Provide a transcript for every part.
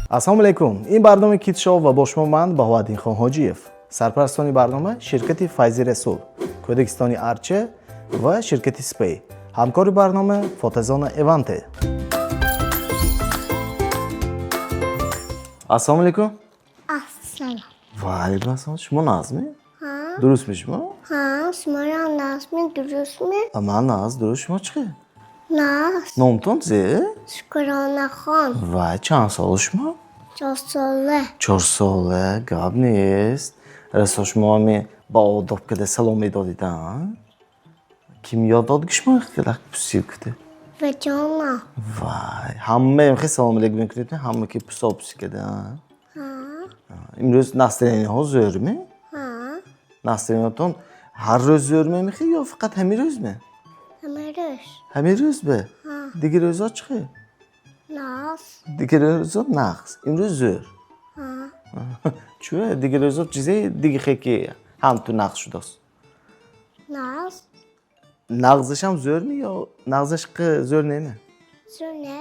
Ассалому алайкум, ин барномаи Kids Show ва бо шумо ман, Баҳоаддинхон Ҳоҷиев. Сарпарастони барнома ширкати Файзи Расул, Кӯдакистони Арча ва ширкати Спей. Ҳамкори барнома фотозона Эванте. Ассалому алайкум. Ассалом. Ва алайкум ассалом. Шумо нағзми? Дурустми шумо? Ҳа, шумоям нағзми, дурустми? Ман нағз, дуруст. Шумо чӣ хел? Нағз. Номтон зе? Шукронахон. Вай, чанд сола шумо? 4 сола. 4 сола, гап нест. Расо, шумо ҳами ба одоб када салом медодид, а? Ким ёд дод ки шумо хелак пусир куте? Ваҷонам. Вай, ҳамаям хел салом алейкум мекунед, ҳама ки пусо пуси када, а? Имрӯз настроение ҳо зӯрми? Ҳа. Настроение тон ҳар рӯз зӯр мемехӣ ё фақат ҳамин рӯзме? Ҳама рӯз. Ҳамин рӯз бе? Дигар рӯзҳо чӣ хел? Нағз. Дигар рӯзҳо нағз, имрӯз зӯр. Ҳа. Чӯ, дигар рӯзҳо чизе диги хе ки ҳам ту нағз шудааст? Нағз. Нағзашам зӯрми ё нағзаш зӯр неме? Зӯр не?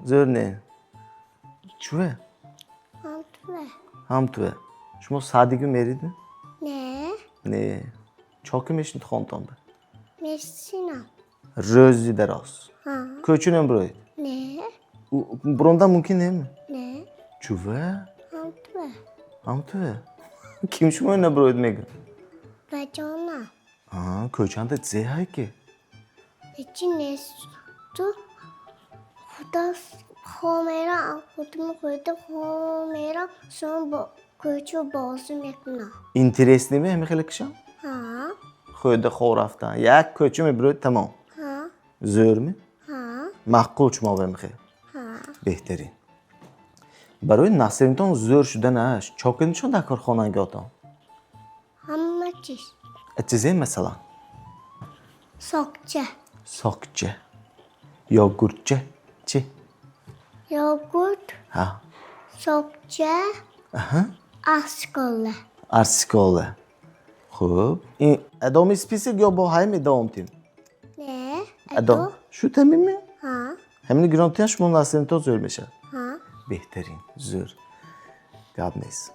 Зӯр не. Чӯе? Ҳам туе. Ҳам туе. Шумо садик у меридми? Не. Не. Чо ки мешинед хонтон ба? Мешинам. Рӯзи дароз? Ҳа. Кӯча намебуроед? Не. Бурондан мумкин неме? Не. Чӯве? Ҳам туе. Ҳам туе. Ким шумо набуроед мегӯ? Ваҷонам. Кӯчанда зе ҳай ки? Ҳечи нест. Ту худо хоб мерам, худам хӯрда хоб мерам, сон бо кӯча бозӣ мекунам. Интересный ме ҳами хеле кишам? Ҳа. Хӯрда хоб рафтан. Як кӯча мебуроед, тамом. Ҳа. Зӯрми? Ҳа. Маъқул шумо ба мехел? Ҳа. Беҳтарин. Барои настроение тон зӯр шуданаш чо кунед шумо дар корхонагиотон? Ҳама чиз. Чизе масалан? Сокча. Сокча. Йогуртча. Чӣ? Йогурт. Ҳа. Сокча. Арскола. Арсикола. Хуб. Ин адоми список ё бо ҳайми давом тим? Не. Адо. Шуд ҳаминме? Ҳа. Ҳамини гирон тиям, шумо настроение тон зӯр мешавад. Ҳа. Беҳтарин, зӯр. Гап нест.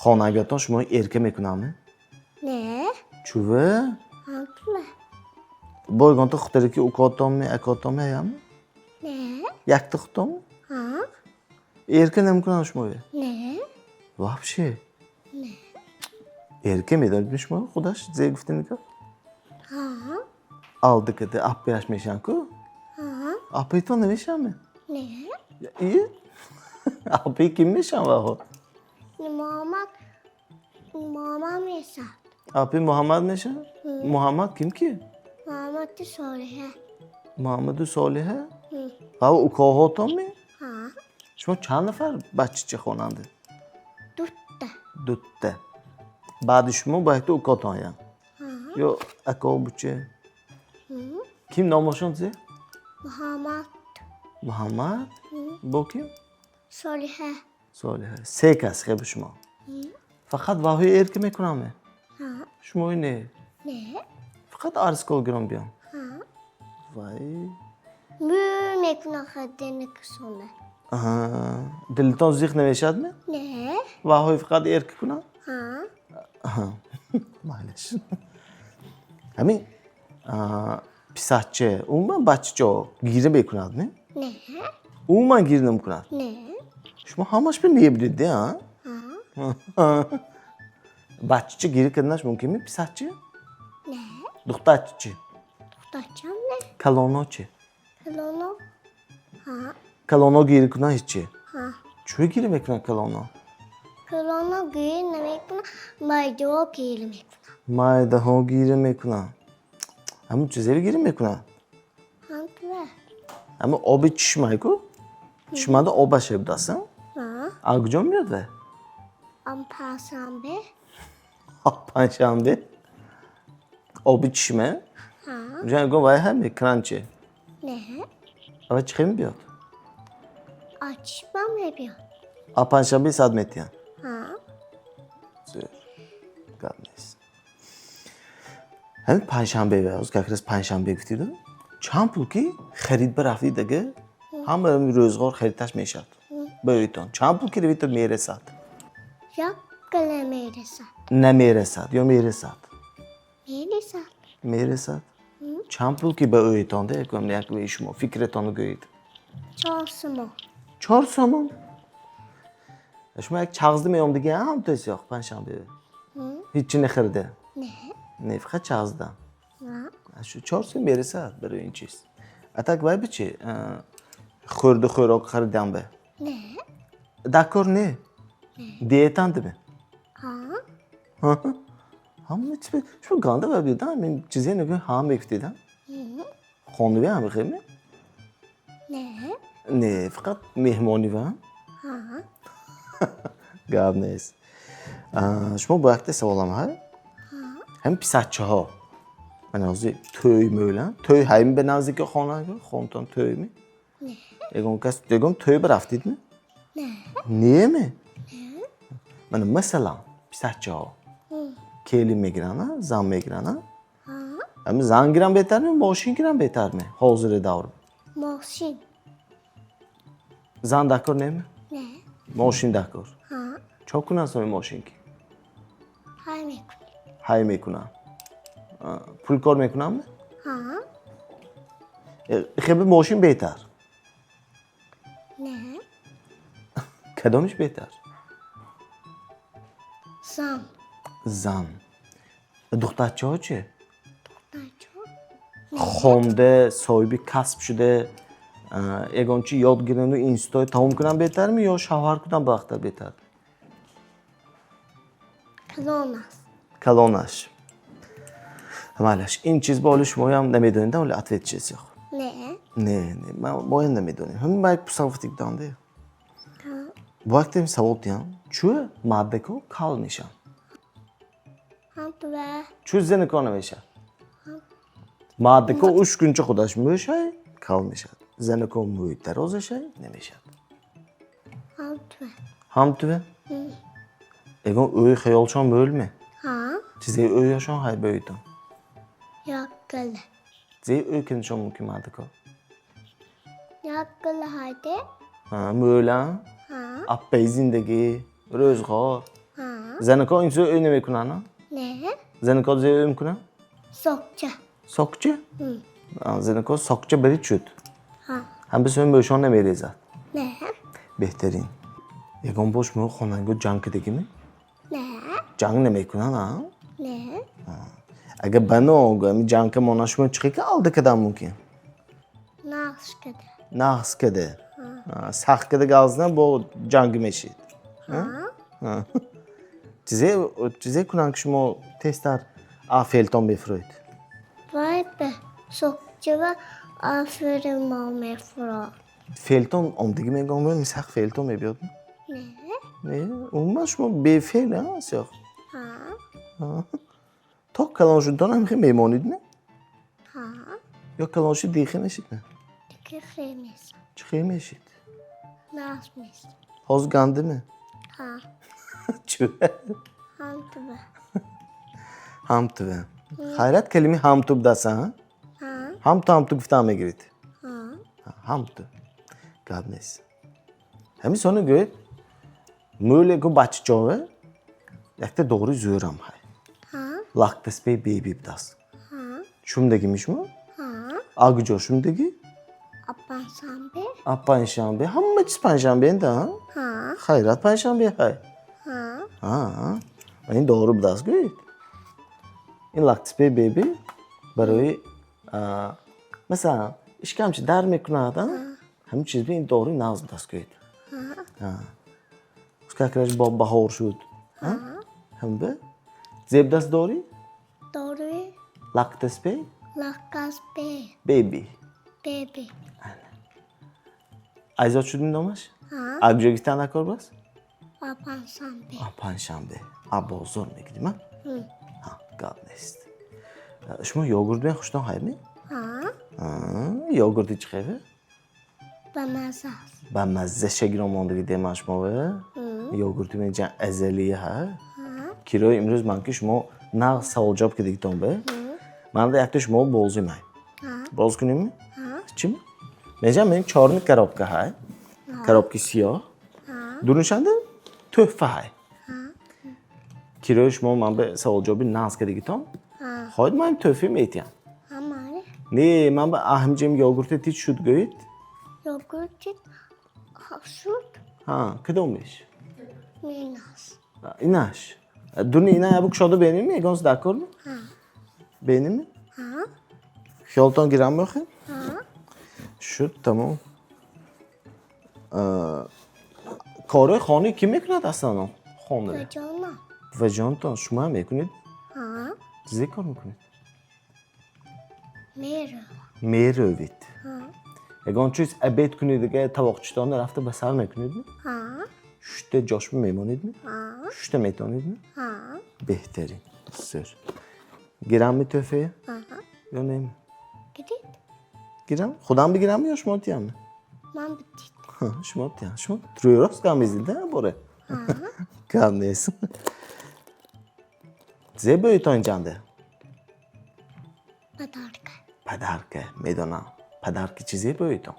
Хонагиотон шумо эрка мекунандме? Не. Чӯве? Ҳам туе. Бо ягонта хутараки укотонми, акотонми ҳаямми? Не. Якта хутонми? Ҳа. Эрка намекунанд шумоя? Не. Вообще? Не. Эрка медонедми шумо худаш зе гуфтаника? Ҳа. Алдикада аппаяш мешаванд ку? Ҳа. Аппаитон намешавандми? Не. И? Аппаи ким мешаванд ваҳо? Муҳаммад. Муҳаммад мешавад. Аппаи Муҳаммад мешавад? Муҳаммад ким ки? Муҳаммади Солиҳа. Муҳаммаду Солиҳа? Ва укоҳотонми? Ҳа. Шумо чанд нафар бачача хонанда? Дутта. Дутта. Баъди шумо бо якта укотон ям? Ҳа. Ё ако буче? Ким номошон зе? Муҳаммад. Муҳаммад? Бо ким? Солиҳа. Солиҳа. Се кас хеб шумо. Фақат ваҳои эрка мекунам? Ҳа. Шумои не? Не. Фақат арзкол гирон биём. Ҳа. Вай. Мӯ мекунам хадени кисона. Аҳа. Дилтон зиқ намешавадми? Не. Ваҳои фақат эрка кунам? Ҳа. Аҳа. Майлаш. Ҳамин писарча, умуман бачачо гира мекунадми? Не. Умуман гир намекунад? Не. Шумо ҳамаш бе не будед, а? Ҳа. Бачача гир карданаш мумкинми, писарча? Не. Духтарча чӣ? Духтарчам не. Калоно чӣ? Калоно. Ҳа. Калоно гир кунанд ҳечи? Ҳа. Чӯ гир мекунанд калоно? Калоно гир намекунад, майдаҳо гир мекунад. Майдаҳо гир мекунанд. Ҳамун чизеро гир мекунанд? Ҳам туе. Ҳамун оби чишмай ку? Чишмада обаше будааст, а? Ҳа. А куҷо меёд вай? Ам панҷшанбе. Панҷшанбе? Оби чишма? Ҳа. Унҷа ягон вай ҳам кранче? Не. Ава чӣ хел мебиёд? А чишма мебиёд. А панҷшанбе сад метиҳанд? Ҳа. Зӯр. Гап нест. Ҳамин панҷшанбе, ҳоз как раз панҷшанбе гуфтиду, чанд пул ки харид ба рафтид, ага, ҳама рӯзғор харидташ мешавад. Ба ӯйтон чанд пул кредито мерасад? Як гала мерасад. Намерасад ё мерасад? Мерасад. Мерасад. Чанд пул ки ба ӯйтон де, як шумо фикратонро гӯед. 4 сомон. 4 сомон. Шумо як чағзда меом дига, ҳам тӯсёқ панҷшанбе ҳичи нахарида? Не. Не, фақат чағзда. Ҳа. Шу 4 сом мерасад барои ин чиз. А так вай бичи, хӯрду хӯрок харидан бе? Не. Дакор не, диетандими? Ҳа. Ҳама чиз шумо ганда вай бидам, ин чизе нагӯ, ҳа мегуфтида. Хонави ҳам хеме? Не. Не, фақат меҳмонива? Ҳа. Гап нест. Шумо бо якта саволам ҳа. Ҳамин писарчаҳо мана ҳозир тӯй мӯлан, тӯй ҳайми ба наздики хона, хонтон тӯйми? Не. Ягон кас, ягон тӯй бирафтидми? Не. Неме? Мана, масалан, писарчаҳо келин мегиранд, зан мегиранд. Ҳа. Ҳамин зан гирам беҳтарми, мошин гирам беҳтарми ҳозири давр? Мошин. Зан дакор неме? Не. Мошин дакор? Ҳа. Чо кунанд сои мошин ки? Ҳай мекунӣ. Ҳай мекунам, пул кор мекунамми? Ҳа. Хеби мошин беҳтар? Не. Кадомиш беҳтар? Зан. Зан. Духтарчаҳо чи? Духтарчо? Хонда, соҳиби касб шуда, ягон чи ёд гирану институто тамом кунам беҳтарми ё шавҳар кунам бахтар беҳтар? Калон аст. Калонаш майлаш. Ин чиз ба оли шумоям намедонед, оли ответ чиз ёх? Не. Не, не, моям намедонем. Ҳамин ба як пусавфтик данде. Ҳа. Бо яктем савол диҳам: чӯ мардако кал мешаванд? Ҳамтува. Чӯ зенако намешавад? Мардако 3 кунча худаш мӯшай, кал мешавад, занако мӯй дарозашай, намешавад. Ҳамтува. Ҳамтуве. Ягон ӯи хаёлшон мӯлме? Ҳа. Чизе ӯяшон ҳай бӯйтон? Як гала. Зе ӯ киншон мумкин мардако? Як гала ҳайде. Мӯлан. Ҳа. Аппаи зиндагӣ, рӯзғор. Ҳа. Занако ин чизо ӯ намекунанд? Не. Занако зе ӯ мекунанд? Сокча. Сокча. Занако сокча барид шуд. Ҳа. Ҳам бисӯи мӯшон намерезад. Не. Беҳтарин. Ягон бор шумо хонанго ҷанг кардагиме? Не. Ҷанг намекунанд, а? Не. Агар бано ами ҷангка мона, шумо чӣ ка алда кадан мумкин? Нағз када. Нағз када, сахт када галзна, бо ҷанг мешид. Ҳа. Чизе кунанд, ки шумо тезтар феълтон мефурӯед? Вай ба сокча ва афери мо мефурод. Феълтон омдагӣ мегом, сахт феълтон мебиёд? Не. Не, умуман шумо бефеъл сиёх. Ҳа. То калон шудтон ҳам хе мемонид, не? Ҳа. Ё калон шуд, дихе мешид, не? Дики хе мешид. Чӣ хе мешид? Нағз мешид. Ҳозир гандиме? Ҳа. Чӯ? Ҳамтува. Ҳамтуве. Хайрат, калими ҳамту будаса. Ҳа. Ҳамту, ҳамту гуфтан мегирид. Ҳа. Ҳамту, гап нест. Ҳамин сони гӯед, мӯле гу бачачове якта доғри зӯрам ҳай. Ҳа. Лактаспе беби будааст. Ҳа. Шумдагими шумо? Ҳа. А куҷо шумдагӣ? А панҷшанбе. А панҷшанбе. Ҳама чиз панҷшанбе да? Ҳа. Хайрат, панҷшанбе ҳай. Ҳа. Ин дору будааст, гӯед. Ин лактаспе беби барои, масалан, ишкамчи дар мекунад, ҳамин чиз, ин дору нағз будааст, гӯед. Какраш бо баҳор шуд, ҳамба зебдаст дорӣ. Дорӯи. Лактаспе. Лакаспе. Беби. Беби. Айзод шуд номаш? Ҳа. А куҷо гирифтан накор бас? А панҷшанбе. А панҷшанбе, а бозор мегирим, а гап нест. Шумо йогурт ме хуштон ҳайми? Ҳа. Йогурти чӣ хеве? Ба мазза аст. Ба мазза шагирон мондагӣ деман шумове. Йогурти меҷан азалия ҳа. Кирои имрӯз ман ки шумо нағз саволҷавоб кардагитон бе, ман да якта шумо бозӣ май. Ҳа. Боз кунем? Ҳа. Чим меҷан? Мен чорни коробка ҳай, коробки сиёҳ. Дурнишанда тӯҳфа ҳай. Кирои шумо ман ба саволҷавоби нағз кардагитон. Хоҳед, ман тӯҳфа метиҳам? Ҳа, майли. Не, ман ба аҳамҷем йогурти тит шуд гӯед. Йогурти шуд. Ҳа, кадомеш? Минас. Инаш. Дуни ина ябу кушода беним, ягонс дар кор? Беним? Ҳа. Хиёлтон гирам мехоҳем? Ҳа. Шуд, тамом. Корҳои хона кӣ мекунад аслан хонада? Ҷона. Ваҷонтон, шумо ҳам мекунед? Ҳа. Чизе кор мекунед? Меравам. Меравед? Ҳа. Ягон чиз обед кунед, дига тавоқчитонро рафта ба сар мекунедми? Ҳа. Шушта ҷошба мемонедми? Ҳа. Шушта метавонедми? Ҳа. Беҳтарин, зӯр. Гирамми тӯҳфая Ҳа. ё не? Гирид. Гирам, худам бигирамми ё шумо тиямми? Ман битид. Шумо тиям. Шумо рӯйрост гап мезидед, боре гап нест. Зе бӯитон инҷанде? Подарка. Подарка, медонам. Подарки чизе бӯитон?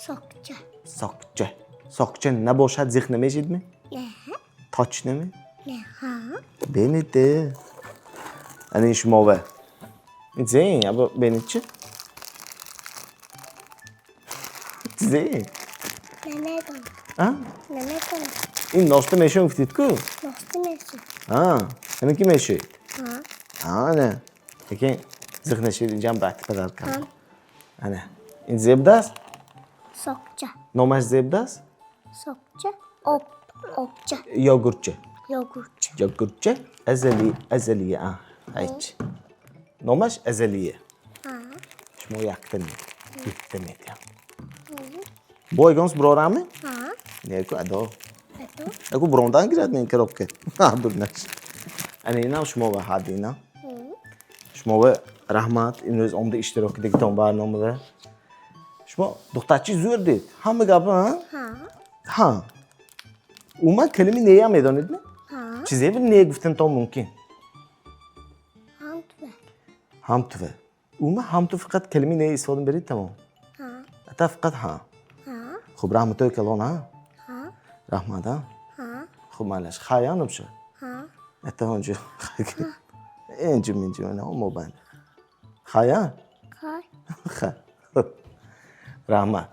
Сокча. Сокча. Сокча набошад, зиқ намешидми? Не. Точно ми? Не, ҳа. Бенед, ана ин шумове. Зе або бенед, чи зе? Намедонам. А? Намедонам. Ин ношта мешавам гуфтид ку. Ношта мешавам. Ҳамин ки мешавед? Ҳа. Ана, лекин зиқ нашед, инҷам баъди подарка. Ана ин зебдааст? Сокча. Номаш зебдааст? Сокча. Об обча. Йогуртча. Йогуртча. Йогуртча азали, азалия. А айч, номаш азалия. Ҳа. Шумо якта не, дутта метиҳам. Бо ягонс бирорамми? Ҳа. Неку адо. Адо. Яку буромдан гирад ин коробка дурнаш. Ана инам шумо ва ҳадди инам шумо ва. Раҳмат, имрӯз омада иштирок кардагитон барномада. Шумо духтарчи зӯр дид, ҳама гапа. Ҳа. Ҳа, умуман калими неям медонедми? Ҳа. Чизе бу не гуфтантон мумкин? Ҳамтува. Ҳамтува. Умуман ҳамту фақат калими не истифода беред, тамом. Ҳа. Ата фақат ҳа. Ҳа. Хуб, раҳматои калон, ҳа. Ҳа. Раҳмат, ҳа. Ҳа. Хуб, майлаш, хайя набша. Ҳа. Ата онҷо инҷу минҷу мобайн, хайя. Хай. Ха, раҳмат.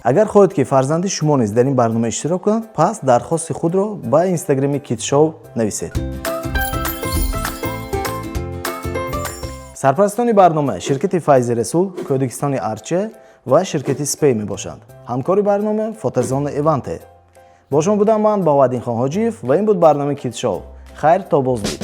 Агар хоҳед, ки фарзанди шумо низ дар ин барнома иштирок кунад, пас дархости худро ба инстаграми Китшоу нависед. Сарпарастони барнома ширкати Файзи Расул, Кӯдакистони Арча ва ширкати Спей мебошанд. Ҳамкори барнома фотозона Эванте. Бо шумо будам ман, Баҳоаддинхон Ҳоҷиев, ва ин буд барномаи Китшоу. Хайр, то боздид.